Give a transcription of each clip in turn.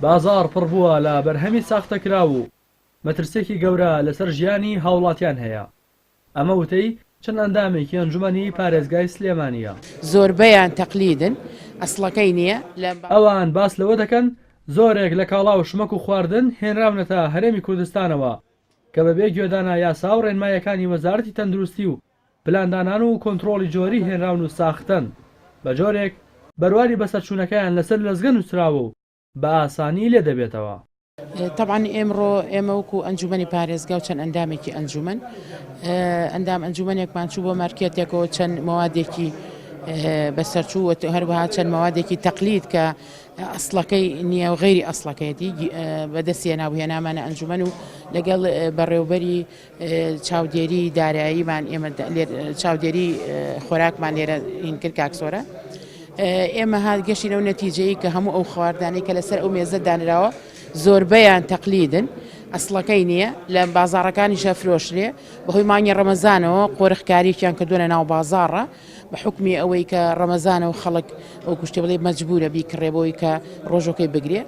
بازاڕ پڕ بووە لە بەرهەمی ساختەکراو و مەترسییەکی گەورە لەسەر ژیانی هاوڵاتیان هەیە. ئەمە وتەی چەند ئەندامێکی ئەنجومەنی پارێزگای سلێمانییە. زۆربەیان تەقلیدن، ئەسڵەکەی نییە. لە. ئەوان باس لەوە دەکەن، زۆرێک لە کاڵا و شمەک و خواردن هێنراونەتە هەرێمی کوردستانەوە کە بەبێ گوێدانە یاسا و ڕێنماییەکانی وەزارەتی تەندروستی و پلاندانان و کۆنترۆڵی جۆری هێنراون و ساختەن، بە جۆرێک بەرواری بەسەرچوونەکەیان لەسەر لەزگە نووسراوە و بە ئاسانی لێ دەبێتەوە. تەبعەن ئێمڕۆ ئێمە وەکو ئەنجومەنی پارێزگا و چەند ئەندامێکی ئەنجومەن ئەندام ئەنجومەنێکمان چوو بۆ مارکێتێکەوە چەند مەوادێکی بەسەرچوو و هەروەها چەند مەوادێکی تەقلید کە ئەسڵەکەی نییە و غەیری ئەسڵەکەیەتی بەدەستیێنا و هێنامانە ئەنجومەن و لەگەڵ بەڕێوبەری چاودێری داراییمان ئێمە چاودێری خۆراکمان لێرە هین کرد کاک سۆرە ئێمە هات گەشتین ئەو نەتیجەیە کە هەموو ئەو خواردانەی کە لەسەر ئەو مێزە دانراوە زۆربەیان تەقلیدن ئەسڵەکەی نییە لە بازاڕەکانیشە فرۆشرێ بەهۆی مانگی ڕەمەزانەوە قۆرخکارییان کردووە لە ناو بازاڕە بە حکمی ئەوەی کە ڕەمەزانە و خەڵک ئەو کوشتێ بڵێ مەجبورە بیکڕێ بۆی کە ڕۆژەکەی بگرێ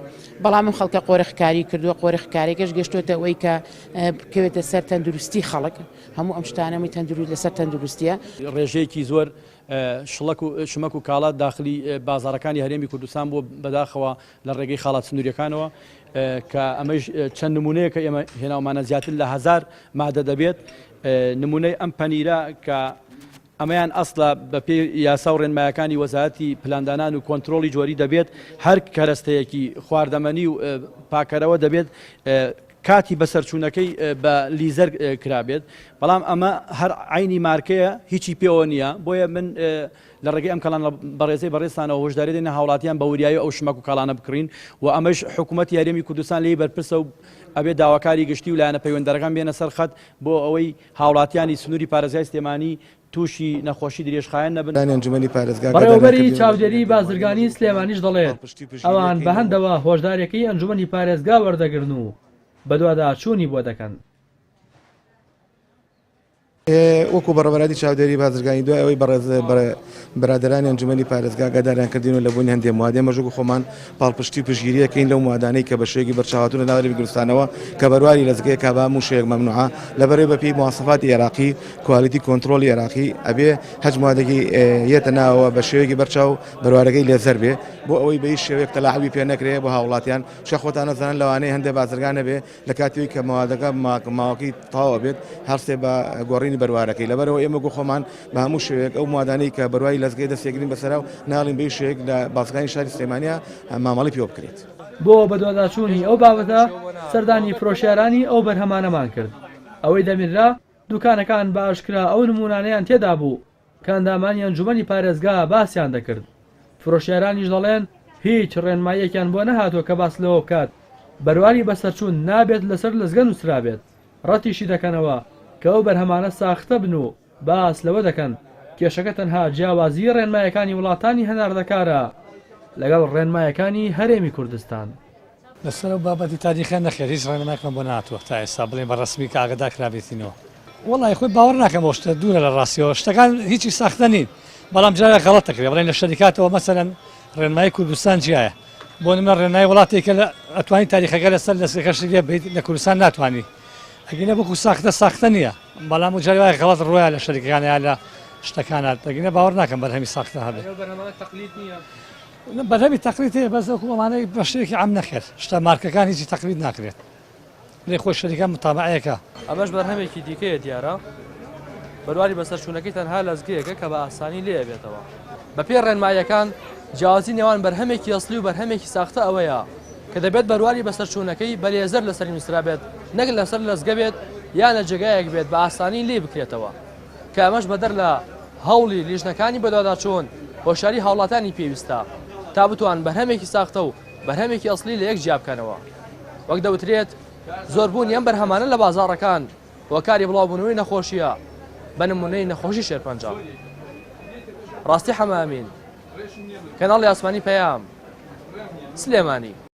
بەڵام ئەم خەڵکە قۆرخکاری کردووە قۆرخکارێکش گەشتۆتە ئەوەی کە بکەوێتە سەر تەندروستی خەڵک، هەموو ئەم شتانە هەمووی تەندروست لەسەر تەندروستیە. ڕێژەیەکی زۆر شڵەک و شمەک و کاڵا داخلی بازاڕەکانی هەرێمی کوردستان بووە بەداخەوە لە ڕێگەی خاڵە سنووریەکانەوە کە ئەمەش چەند نمونەیە کە ئێمە هێناومانە زیاتر لە هەزار مادە دەبێت نمونەی ئەم پەنیرە کە ئەمەیان ئەسڵە بەپێی یاسا و ڕێنمایەکانی وەزارەتی پلاندانان و کۆنترۆڵی جۆری دەبێت هەر کەرەستەیەکی خواردەمەنی و پاکەرەوە دەبێت کاتی بەسەرچوونەکەی بە لیزەر کرابێت بەڵام ئەمە هەر عینی مارکەیە هیچی پێوە نییە بۆیە من لە ڕێگەی ئەم کەڵان بەڕێزەی بەڕێزتانەوە هۆشداری دێنە هاوڵاتیان بە وریایی ئەو شمەک و کاڵانە بکڕین و ئەمەش حکوومەتی هەرێمی کوردستان لێی بەرپرسە و ئەبێ داواکاری گشتی و لایەنە پەیوەنددارەکان بێنە سەر خەت بۆ ئەوەی هاوڵاتیانی سنووری پارێزگای سلێمانی تووشی نەخۆشی درێژخایەن نەبن. بەڕێوەبەری چاودێریی بازرگانیی سلێمانیش دەڵێت، ئەوان بە هەندەوە هۆشدارییەکەی ئەنجومەنی پارێزگا وەردەگرن و بەدواداچوونی بۆ دەکەن. وەکو بەڕێوەبەرایەتی چاودێری بازرگانی دوای ئەوەی بەڕێز برادەرانی ئەنجومەنی پارێزگا ئاگاداریان کردین و لە بوونی هەندێ مواد ئێمەش وەکو خۆمان پاڵپشتی و پشتگیری ئەکەین لەو موادانەی کە بە شێوەیەکی بەرچاو هاتوونە ناو هەرێمی کوردستانەوە کە بەرواری لەزگەیە کە بە هەموو شێوەیەک مەمنوعە لەبەرئەوەی بەپێی مواسەفاتی عێراقی quality control ی عێراقی ئەبێ هەچ موادێکی یەتە ناوەوە بە شێوەیەکی بەرچاو بەروارەکەی لێزەر بێ بۆ ئەوەی بە هیچ شێوەیەک تەلاعوبی پێ نەکرێ بۆ هاوڵاتیان چونکە خۆتان ئەزانن لەوانەیە هەندێ بازرگان هەبێ لە کاتێک کە مەوادەکە ماوەکەی تەواو ئەبێت هەڵسێ بە گۆڕینی بەروارەکەی لەبەرئەوە ئێمە گۆ خۆمان بە هەموو شێوەیەک ئەو موادانەی کە بەرواری لەزگەی دەستێگرین بەسەرا و ناڵین بە هیچ شێوەیەک لە بازرگانی شاری سلێمانیا مامەڵەی پێوە بکرێت. بۆ بەدواداچوونی ئەو بابەتە سەردانی فرۆشیارانی ئەو بەرهەمانەمان کرد، ئەوەی دەبینرا دوکانەکان بە ئاشکرا ئەو نموونانەیان تێدابوو کە ئەندامانی ئەنجومەنی پارێزگا باسیان دەکرد، فرۆشیارانیش دەڵێن هیچ ڕێنماییەکیان بۆ نەهاتووە کە باس لەوە بکات بەرواری بەسەرچوون نابێت لەسەر لەزگە نووسرابێت، ڕەتیشی دەکەنەوە کە ئەو بەرهەمانە ساختە بن و باس لەوە دەکەن کێشەکە تەنها جیاوازیی ڕێنمایەکانی وڵاتانی هەناردەکارە لەگەڵ ڕێنمایەکانی هەرێمی کوردستان. لەسەر ئەو بابەتی تاریخە نەخێر هیچ ڕێنمایەکمان بۆ نەهاتووە تا ئێستا بڵێین بە ڕەسمی کە ئاگادار کرابێتینەوە. وەڵای خۆی باوەڕ ناکەم ئەو شتە دوورە لە ڕاستیەوە شتەکان هیچی ساختە نین بەڵام جارێک غەڵەت دەکرێت بڵێن لە شەریکاتەوە مەسەلەن ڕێنمایی کوردستان جیایە بۆ نمونە ڕێنمایی وڵاتێکە لە ئەتوانی تاریخەکە لەسەر لەسەرەکەشی لێ بەیت لە کوردستان ناتوانی ئەگینە وەکو ساختە ساختە نییە بەڵام و جاری وایە غەڵەت ڕۆیە لە شەریکەکان یا لە شتەکانات ئەگینە باوەڕ ناکەم بەرهەمی ساختە هەبێت. بەرهەمی تەقلید هەیە بەس وەکو ئەمانەی بە شتێکی عام نەخێر شتە مارکەکان هیچی تەقلید ناکرێت لێ خۆی شەریکە متابعەیەکە. ئەمەش بەرهەمێکی دیکەیە دیارە بەرواری بەسەرچوونەکەی تەنها لەزگەیەکە کە بە ئاسانی لێ ئەبێتەوە. بەپێی ڕێنماییەکان جیاوازی نێوان بەرهەمێکی ئەسڵی و بەرهەمێکی ساختە ئەوەیە کە دەبێت بەرواری بەسەرچوونەکەی بە لێزەر لەسەری نووسرابێت نەک لەسەر لەزگە بێت یان لە جێگایەک بێت بە ئاسانی لێی بکرێتەوە. کە ئەمەش بەدەر لە هەوڵی لیژنەکانی بەدواداچوون هۆشیاری هاوڵاتیانی پێویستە تا بتوان بەرهەمێکی ساختە و بەرهەمێکی ئەسڵی لە یەک جیابکەنەوە وەک دەوترێت زۆربوونی ئەم بەرهەمانە لە بازاڕەکان هۆکاری بڵاوبوونەوەی نەخۆشیە بە نمونەی نەخۆشی شێرپەنجە ڕاستی حەمامین کەناڵی ئاسمانی پەیام سلێمانی.